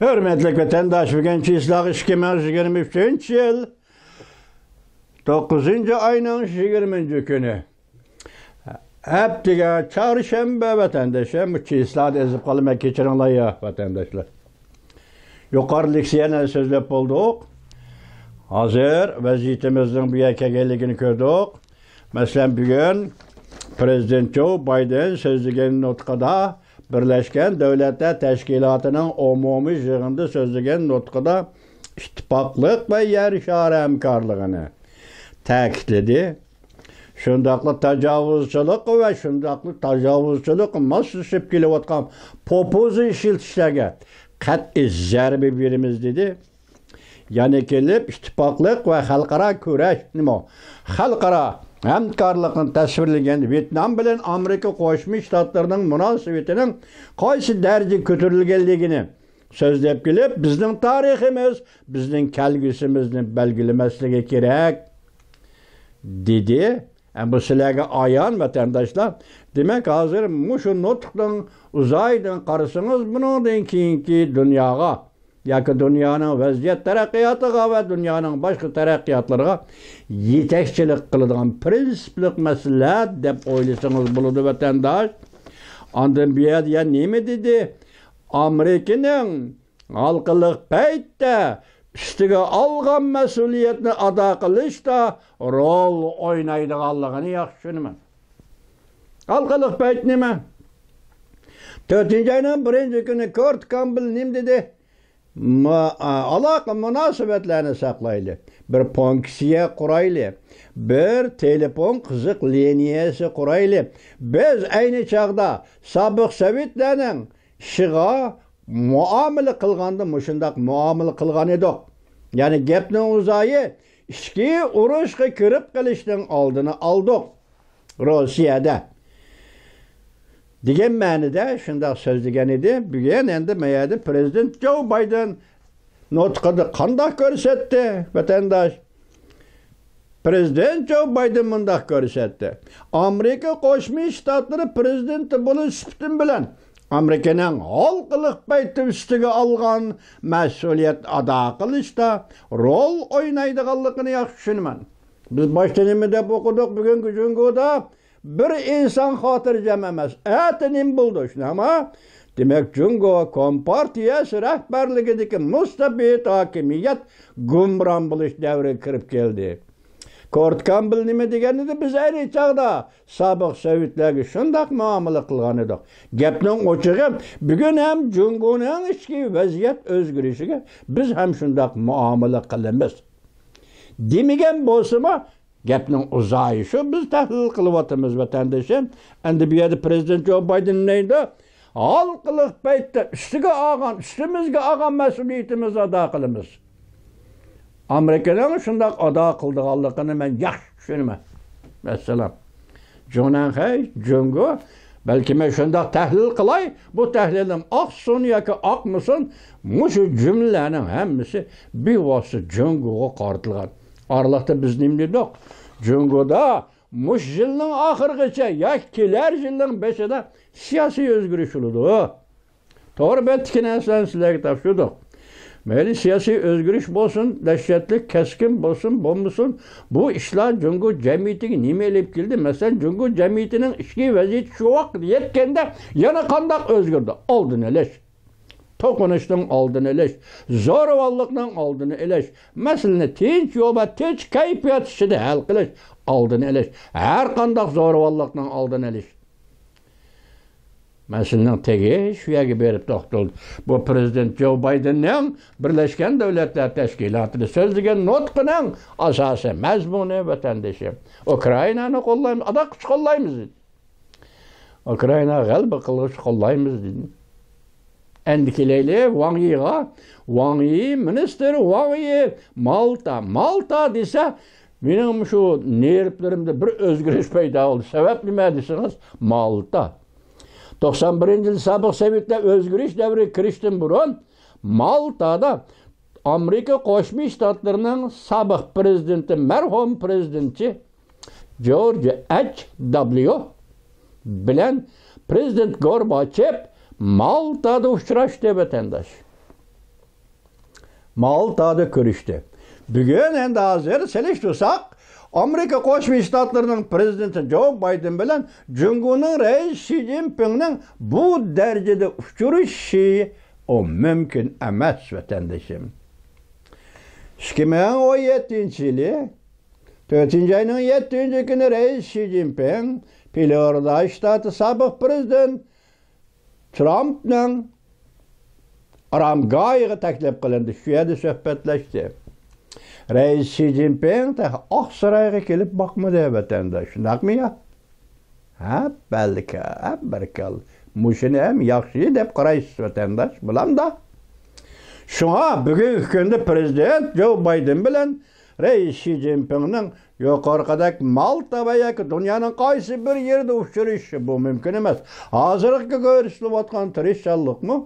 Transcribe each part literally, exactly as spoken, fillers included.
ھۆرمەتلىك ۋەتەنداش، بۈگۈن چىسلاغ ئىككى مىڭ يىگىرمە ئۈچىنچى يىل، توققۇزىنچى ئاينىڭ يىگىرمىنچى كۈنى. ھەپتىگە چارشەنبە ۋەتەنداشلار، بۇ چىسلارنى ئېزىپ قالىمەن، كەچۈرۈڭلار يا ۋەتەنداشلار. يۇقىرى لېكسىيەنى سۆزلەپ بولدۇق. ھازىر ۋەزىيىتىمىزنىڭ بۇ يەرگە كەلگەنلىكىنى كۆردۇق. مەسىلەن، بۈگۈن پىرېزىدېنت جو بايدېن سۆزلىگەن نۇتقىدا بىرلەشكەن دۆلەتلەر تەشكىلاتىنىڭ ئومۇمىي يىغىنىدا سۆزلىگەن نۇتقىدا ئىتتىپاقلىق ۋە يەر شارى ھەمكارلىقىنى تەكىتلىدى. شۇنداقلا تاجاۋۇزچىلىق ۋە شۇنداقلا تاجاۋۇزچىلىققا ماسلىشىپ كېلىۋاتقان پوپۇلىزم ئىشلىتىشلەرگە قەتئىي زەربە بېرىمىز، دېدى. يەنە كېلىپ ئىتتىپاقلىق ۋە خەلقئارا كۈرەش، نېمە، خەلقئارا ھەمكارلىقنى تەسۋىرلىگەن ۋيېتنام بىلەن ئامېرىكا قوشما شتاتلىرىنىڭ مۇناسىۋىتىنىڭ قايسى دەرىجىگە كۆتۈرۈلگەنلىكىنى سۆزلەپ كېلىپ، بىزنىڭ تارىخىمىز بىزنىڭ كەلگۈسىمىزنى بەلگىلىمەسلىكى كېرەك، دېدى. ئە، بۇ سىلەرگە ئايان، ۋەتەنداشلار. دېمەك، ھازىر مۇشۇ نۇتۇقنىڭ ئۇزايىدىن قارىسىڭىز، بۇنىڭدىن كېيىنكى دۇنياغا ياكى دۇنيانىڭ ۋەزىيەت تەرەققىياتىغا ۋە دۇنيانىڭ باشقا تەرەققىياتلىرىغا يېتەكچىلىك قىلىدىغان پىرىنسىپلىق مەسىلە دەپ ئويلىسىڭىز بولىدۇ، ۋەتەنداش. ئاندىن بۇ يەردە يەنە نېمە دېدى؟ ئامېرىكىنىڭ ھالقىلىق پەيتتە ئۈستىگە ئالغان مەسئۇلىيەتنى ئادا قىلىشتا رول ئوينايدىغانلىقىنى ياخشى چۈشىنىمەن. ھالقىلىق پەيت نېمە؟ تۆتىنچى ئاينىڭ بىرىنچى كۈنى كورت كامبېل نېمە دېدى؟ ما-، ئا-، ئالاقە مۇناسىۋەتلەرنى ساقلايلى. بىر پونكسىيە قۇرايلى. بىر تېلېفون قىزىق لىنىيەسى قۇرايلى. بىز ئەينى چاغدا سابىق سوۋېتلەرنىڭ ئىشىغا مۇئامىلە قىلغاندا مۇشۇنداق مۇئامىلە قىلغان ئىدۇق. يەنى گەپنىڭ ئۇزايى، ئىچكى ئۇرۇشقا كىرىپ قېلىشنىڭ ئالدىنى ئالدۇق روسىيەدە، دېگەن مەنىدە شۇنداق سۆزلىگەن ئىدى. بۈگۈن ئەمدى ما يەردە پىرېزىدېنت جو بايدېن نۇتقىدا قانداق كۆرسەتتى، ۋەتەنداش؟ پىرېزىدېنت جو بايدېن مۇنداق كۆرسەتتى: ئامېرىكا قوشما شتاتلىرى پىرېزىدېنتى بولۇش سۈپىتىم بىلەن ئامېرىكىنىڭ ھالقىلىق پەيتتە ئۈستىگە ئالغان مەسئۇلىيەتنى ئادا قىلىشتا رول ئوينايدىغانلىقىنى ياخشى چۈشىنىمەن. بىز باشتا نېمە دەپ ئوقۇدۇق؟ بۈگۈنكى جۇڭگودا بىر ئىنسان خاتىرجەم ئەمەس. ئەتە نېمە بولىدۇ؟ شۇنداقمۇ؟ دېمەك، جۇڭگو كومپارتىيەسى رەھبەرلىكىدىكى مۇستەبىت ھاكىمىيەت گۇمران بولۇش دەۋرىگە كىرىپ كەلدى. كورت كامبېل نېمە دېگەن ئىدى؟ بىز ئەينى چاغدا سابىق سوۋېتلەرگە شۇنداق مۇئامىلە قىلغان ئىدۇق. گەپنىڭ ئوچۇقى، بۈگۈن ھەم جۇڭگونىڭ ئىچكى ۋەزىيەت ئۆزگىرىشىگە بىز ھەم شۇنداق مۇئامىلە قىلىمىز، دېمىگەن بولسىمۇ، گەپنىڭ ئۇزايى شۇ، بىز تەھلىل قىلىۋاتىمىز، ۋەتەندىشىم. ئەمدى بۇ يەردە پىرېزىدېنت جو بايدېن نېمە دەيدۇ؟ ھالقىلىق پەيتتە ئۈستىگە ئالغان، ئۈستىمىزگە ئالغان مەسئۇلىيىتىمىزنى ئادا قىلىمىز. ئامېرىكىنىڭ شۇنداق ئادا قىلىدىغانلىقىنى مەن ياخشى چۈشىنىمەن. ۋەسسالام. جۇڭنەنخەي، جۇڭگو، بەلكى مەن شۇنداق تەھلىل قىلاي، بۇ تەھلىلىم ئاقسۇن ياكى ئاقمىسۇن، مۇشۇ جۈملىلەرنىڭ ھەممىسى بىۋاسىتە جۇڭگوغا قارىتىلغان. ئارىلىقتا بىز نېمە دېدۇق؟ جۇڭگودا مۇشۇ يىلنىڭ ئاخىرىغىچە ياكى كېلەر يىلنىڭ بېشىدا سىياسىي ئۆزگىرىش بولىدۇ. توغرا، بەتتىكى نەرسىلەرنى سىلەرگە تاپشۇردۇق. مەيلى سىياسىي ئۆزگىرىش بولسۇن، دەھشەتلىك، كەسكىن بولسۇن، بولمىسۇن، بۇ ئىشلار جۇڭگو جەمئىيىتىگە نېمە ئېلىپ كەلدى؟ مەسىلەن، جۇڭگو جەمئىيىتىنىڭ ئىچكى ۋەزىيىتى شۇ ۋاقىت يەتكەندە يەنە قانداق ئۆزگىرىدۇ؟ ئالدىنى ئېلىش. توقۇنۇشنىڭ ئالدىنى ئېلىش، زورىۋاللىقنىڭ ئالدىنى ئېلىش، مەسىلىنى تىنچ يول ۋە تىنچ كەيپىيات ئىچىدە ھەل قىلىش، ئالدىنى ئېلىش، ھەر قانداق زورىۋاللىقنىڭ ئالدىنى ئېلىش. مەسىلىنىڭ تېگى شۇ يەرگە بېرىپ توختىلىدۇ. بۇ پىرېزىدېنت جو بايدېننىڭ بىرلەشكەن دۆلەتلەر تەشكىلاتىدا سۆزلىگەن نۇتقىنىڭ ئاساسىي مەزمۇنى، ۋەتەندىشىم، ئۇكرائىنانى قوللايمىز، ئاداققىچە قوللايمىز، دېدى. ئۇكرائىنا غەلىبە قىلغۇچ قوللايمىز، دېدى. ئەمدى كېلەيلى ۋاڭ يىغا. ۋاڭ يى، مىنىستىر ۋاڭ يى، مالتا. مالتا دېسە، مېنىڭ شۇ نېرۋلىرىمدا بىر ئۆزگىرىش پەيدا بولدى. سەۋەب نېمە دېسىڭىز، مالتا. توقسان بىرىنچى يىل سابىق سوۋېتلار ئۆزگىرىش دەۋرىگە كىرىشتىن بۇرۇن، مالتادا ئامېرىكا قوشما شتاتلىرىنىڭ سابىق پىرېزىدېنتى، مەرھۇم پىرېزىدېنتچى جورج ئېچ دابليۇ بىلەن پىرېزىدېنت گورباچېف مالتادا ئۇچراشتى، ۋەتەنداش. مالتادا كۆرۈشتى. بۈگۈن ئەمدى ھازىر سېلىشتۇرساق، ئامېرىكا قوشما شتاتلىرىنىڭ پرېزىدېنتى جو بايدېن بىلەن جۇڭگونىڭ رەئىسى شى جىنپىڭنىڭ بۇ دەرىجىدە ئۇچرىشىشى ئۇ مۇمكىن ئەمەس، ۋەتەندىشىم. ئىككى مىڭ ئون يەتتىنچى يىلى تۆتىنچى ئاينىڭ يەتتىنچى كۈنى رەئىس شى جىنپىڭ فلورىدا شتاتى سابىق پرېزىدېنت ترامپنىڭ ئارامگاھىغا تەكلىپ قىلىندى، شۇ يەردە سۆھبەتلەشتى. رەئىس شى جىنپىڭ تېخى ئاقسارايغا كېلىپ باقمىدى، ۋەتەنداش، شۇنداقمۇ يا؟ ھە، بەلكى، ھە، بەركەل. مۇشۇنى ھەم ياخشى دەپ قارايسىز، ۋەتەنداش، بولامدا؟ شۇڭا بۈگۈنكى كۈندە پرېزىدېنت جو بايدېن بىلەن رەئىس شى جىنپىڭنىڭ يۇقىرىقىدەك مالتا ۋە ياكى دۇنيانىڭ قايسى بىر يېرىدە ئۇچرىشىشى بۇ مۇمكىن ئەمەس. ھازىرقى كۆرسىتىلىۋاتقان تىرىشچانلىقمۇ،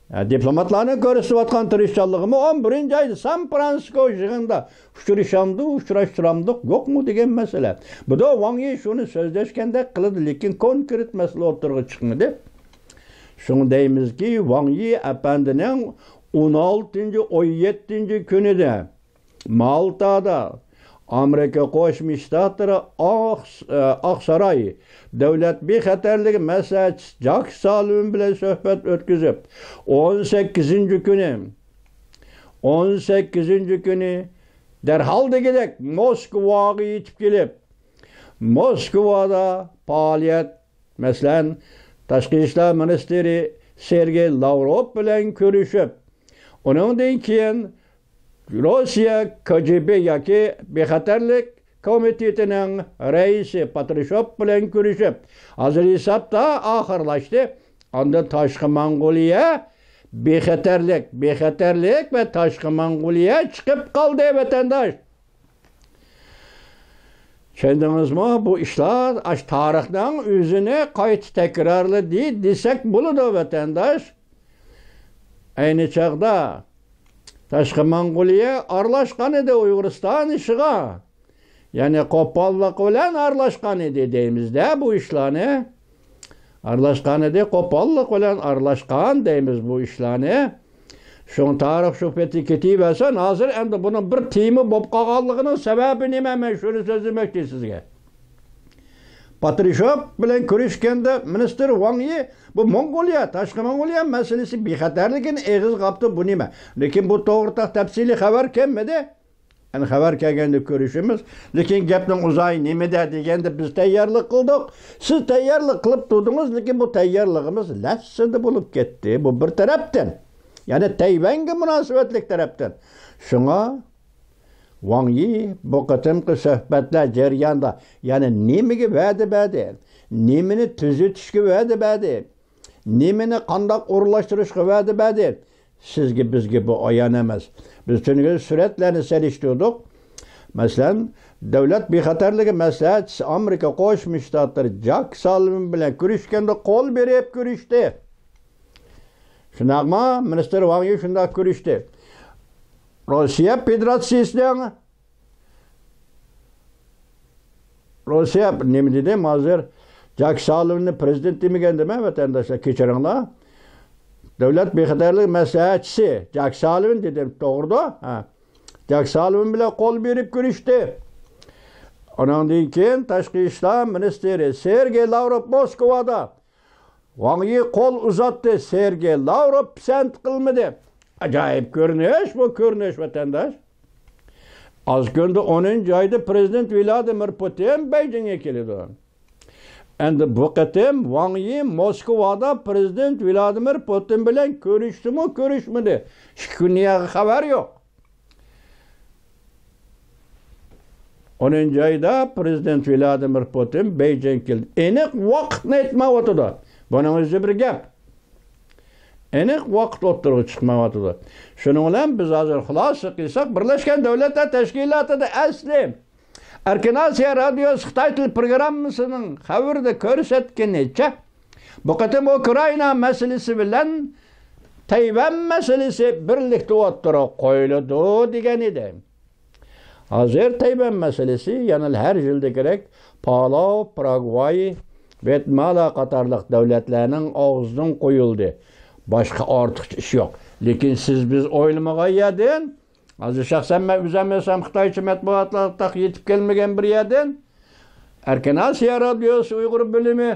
ئە، دىپلوماتلارنىڭ كۆرسىتىۋاتقان تىرىشچانلىقىمۇ ئون بىرىنچى ئايدا سان فرانسىسكو يىغىنىدا ئۇچرىشامدۇ، ئۇچراشتۇرامدۇق، يوقمۇ دېگەن مەسىلە. بۇدا ۋاڭ يى شۇنى سۆزلەشكەندەك قىلىدۇ، لېكىن كونكرېت مەسىلە ئوتتۇرىغا چىقمىدى. شۇڭا دەيمىزكى، ۋاڭ يى ئەپەندىنىڭ ئون ئالتىنچى، ئون يەتتىنچى كۈنىدە مالتادا ئامېرىكا قوشما شتاتلىرى ئاق-، ئاقساراي دۆلەت بىخەتەرلىكى مەسلىھەتچىسى جاك سالىۋان بىلەن سۆھبەت ئۆتكۈزۈپ، ئون سەككىزىنچى كۈنى، ئون سەككىزىنچى كۈنى دەرھال دېگۈدەك موسكۋاغا يېتىپ كېلىپ، موسكۋادا پائالىيەت، مەسىلەن، تاشقى ئىشلار مىنىستىرى سېرگېي لاۋروف بىلەن كۆرۈشۈپ، ئۇنىڭدىن كېيىن روسىيە كاجېبې ياكى بىخەتەرلىك كومىتېتىنىڭ رەئىسى پاترىشوف بىلەن كۆرۈشۈپ، ھازىر ھېسابتا ئاخىرلاشتى. ئاندىن تاشقى موڭغۇلىيە بىخەتەرلىك، بىخەتەرلىك ۋە تاشقى موڭغۇلىيە چىقىپ قالدى، ۋەتەنداش. چۈشەندىڭىزمۇ؟ بۇ ئىشلار ئاشۇ تارىخنىڭ ئۆزىنى قايتا تەكرارلىدى دېسەك بولىدۇ، ۋەتەنداش. ئەينى چاغدا تاشقى موڭغۇلىيە ئارىلاشقان ئىدى ئۇيغۇرىستان ئىشىغا. يەنى قوپاللىق بىلەن ئارىلاشقان ئىدى دەيمىز-دە بۇ ئىشلارنى. ئارىلاشقان ئىدى، قوپاللىق بىلەن ئارىلاشقان دەيمىز بۇ ئىشلارنى. شۇڭا تارىخ شۇ پېتى كېتىۋەرسۇن، ھازىر ئەمدى بۇنىڭ بىر تېما بولۇپ قالغانلىقىنىڭ سەۋەبى نېمە؟ مەن شۇنى سۆزلىمەكچى سىزگە. پاترىشوف بىلەن كۆرۈشكەندە مىنىستىر ۋاڭ يى بۇ موڭغۇلىيە، تاشقى موڭغۇلىيە مەسىلىسى بىخەتەرلىكىنى ئېغىزغا ئاپتۇ، بۇ نېمە؟ لېكىن بۇ توغرىلىق تەپسىلىي خەۋەر كەلمىدى. ئەنە خەۋەر كەلگەندە كۆرۈشىمىز. لېكىن گەپنىڭ ئۇزايى نېمىدە دېگەندە، بىز تەييارلىق قىلدۇق. سىز تەييارلىق قىلىپ تۇردىڭىز، لېكىن بۇ تەييارلىقىمىز لەسسىدە بولۇپ كەتتى. بۇ بىر تەرەپتىن. يەنى تەيۋەنگە مۇناسىۋەتلىك تەرەپتىن. شۇڭا ۋاڭ يى بۇ قېتىمقى سۆھبەتلەر جەريانىدا يەنە نېمىگە ۋەدە بەردى؟ نېمىنى تۈزىتىشكە ۋەدە بەردى؟ نېمىنى قانداق ئورۇنلاشتۇرۇشقا ۋەدە بەردى؟ سىزگە، بىزگە بۇ ئايان ئەمەس. بىز تۈنۈگۈن سۈرەتلەرنى سېلىشتۇردۇق. مەسىلەن، دۆلەت بىخەتەرلىكى مەسلىھەتچىسى ئامېرىكا قوشما شتاتلىرى جاك سالىۋان بىلەن كۆرۈشكەندە قول بېرىپ كۆرۈشتى. شۇنداقمۇ؟ مىنىستىر ۋاڭ يى شۇنداق كۆرۈشتى. روسىيە فېدېراتسىيىسىنىڭ روسىيە نېمە دېدىم ھازىر؟ جاك سالىۋنى پرېزىدېنت دېمىگەندىمەن، ۋەتەنداشلار، كەچۈرۈڭلار. دۆلەت بىخەتەرلىك مەسلىھەتچىسى جاك سالىۋن دېدىم، توغرىدۇ؟ ھە. جاك سالىۋن بىلەن قول بېرىپ كۆرۈشتى. ئۇنىڭدىن كېيىن تاشقى ئىشلار مىنىستىرى سېرگېي لاۋروف موسكۋادا ۋاڭ يى قول ئۇزاتتى، سېرگېي لاۋروف پىسەنت قىلمىدى. ئاجايىپ كۆرۈنۈش بۇ، كۆرۈنۈش، ۋەتەنداش. ئاز كۈندە ئونىنچى ئايدا پرېزىدېنت ۋلادىمىر پۇتىن بېيجىڭگە كېلىدۇ. ئەمدى بۇ قېتىم ۋاڭ يى موسكۋادا پرېزىدېنت ۋلادىمىر پۇتىن بىلەن كۆرۈشتىمۇ، كۆرۈشمىدى؟ ئىككى كۈن يەنە خەۋەر يوق. ئونىنچى ئايدا پرېزىدېنت ۋلادىمىر پۇتىن بېيجىڭغا كېلدى. ئېنىق ۋاقىتنى ئېيتمايۋاتىدۇ. بۇنىڭ ئۆزى بىر گەپ. ئېنىق ۋاقىت ئوتتۇرىغا چىقمايۋاتىدۇ. شۇنىڭ بىلەن بىز ھازىر خۇلاسە قىلساق، بىرلەشكەن دۆلەتلەر تەشكىلاتىدا ئەسلى ئەركىن ئاسىيا رادىيوسى خىتاي تىل پروگراممىسىنىڭ خەۋىرىدە كۆرسەتكىنىچە، بۇ قېتىم ئۇكرائىنا مەسىلىسى بىلەن تەيۋەن مەسىلىسى بىرلىكتە ئوتتۇرىغا قويۇلىدۇ دېگەن ئىدى. ھازىر تەيۋەن مەسىلىسى يەنىلا ھەر يىلدىكىدەك پالاۋ، پاراگۋاي، ۋيېتناما قاتارلىق دۆلەتلەرنىڭ ئاغزىدىن قويۇلدى. باشقا ئارتۇقچە ئىش يوق. لېكىن سىز بىز ئويلىمىغان يەردىن، ھازىر شەخسەن مەن ئۆزۈم ئېيتسام، خىتايچە مەتبۇئاتلاردا يېتىپ كەلمىگەن بىر يەردىن، ئەركىن ئاسىيا رادىيوسى ئۇيغۇر بۆلۈمى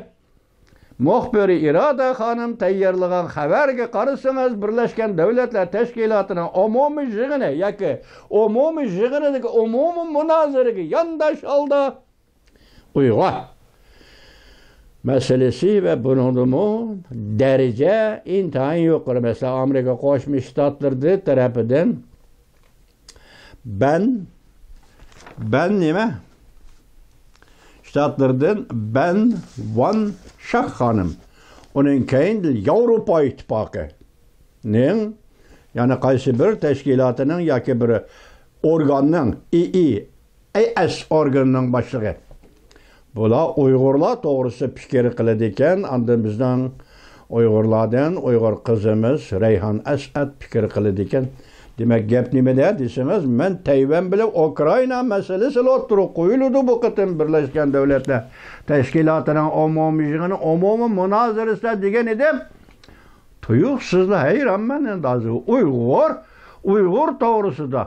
مۇخبىرى ئىرادە خانىم تەييارلىغان خەۋەرگە قارىسىڭىز، بىرلەشكەن دۆلەتلەر تەشكىلاتىنىڭ ئومۇمىي يىغىنى ياكى ئومۇمىي يىغىنىدىكى ئومۇمىي مۇنازىرىگە يانداش ھالدا ئۇيغۇر مەسىلىسى ۋە بۇنىڭدىمۇ دەرىجە ئىنتايىن يۇقىرى. مەسىلەن، ئامېرىكا قوشما شتاتلىرى تەرىپىدىن بەن، بەن نېمە؟ شتاتلىرىدىن بەن ۋان شاك خانىم. ئۇنىڭ كەينىدىن ياۋروپا ئىتتىپاقىنىڭ، يەنى قايسى بىر تەشكىلاتىنىڭ ياكى بىر ئورگاننىڭ، ئىي ئىي ئەي ئەس ئورگىنىنىڭ باشلىقى. بۇلار ئۇيغۇرلار توغرىسىدا پىكىر قىلىدىكەن. ئاندىن بىزنىڭ ئۇيغۇرلاردىن ئۇيغۇر قىزىمىز رەيھان ئەسئەت پىكىر قىلىدىكەن. دېمەك، گەپ نېمىدە دېسىڭىز، مەن تەيۋەن بىلەن ئۇكرائىنا مەسىلىسى ئوتتۇرىغا قويۇلىدۇ بۇ قېتىم بىرلەشكەن دۆلەتلەر تەشكىلاتىنىڭ ئومۇمىي يىغىنى، ئومۇمىي مۇنازىرىسىدە دېگەن ئىدىم. تۇيۇقسىزلا ھەيرانمەن ئەمدى ھازىر. ئۇيغۇر، ئۇيغۇر توغرىسىدا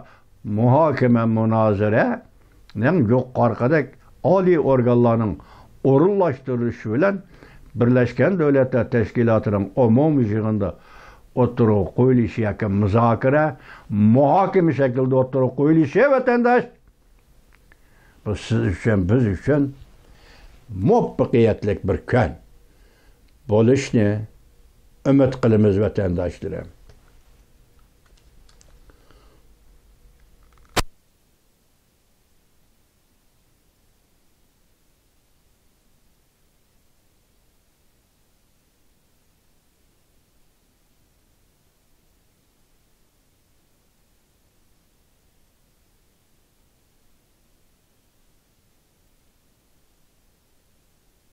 مۇھاكىمە، مۇنازىرەنىڭ يۇقىرىقىدەك ئالىي ئورگانلارنىڭ ئورۇنلاشتۇرۇلۇشى بىلەن بىرلەشكەن دۆلەتلەر تەشكىلاتىنىڭ ئومۇمىي يىغىنىدا ئوتتۇرىغا قويۇلۇشى ياكى مۇزاكىرە، مۇھاكىمە شەكلىدە ئوتتۇرىغا قويۇلۇشى، ۋەتەنداش، بۇ سىز ئۈچۈن، بىز ئۈچۈن مۇۋەپپەقىيەتلىك بىر كۈن بولۇشىنى ئۈمىد قىلىمىز، ۋەتەنداشلىرىم.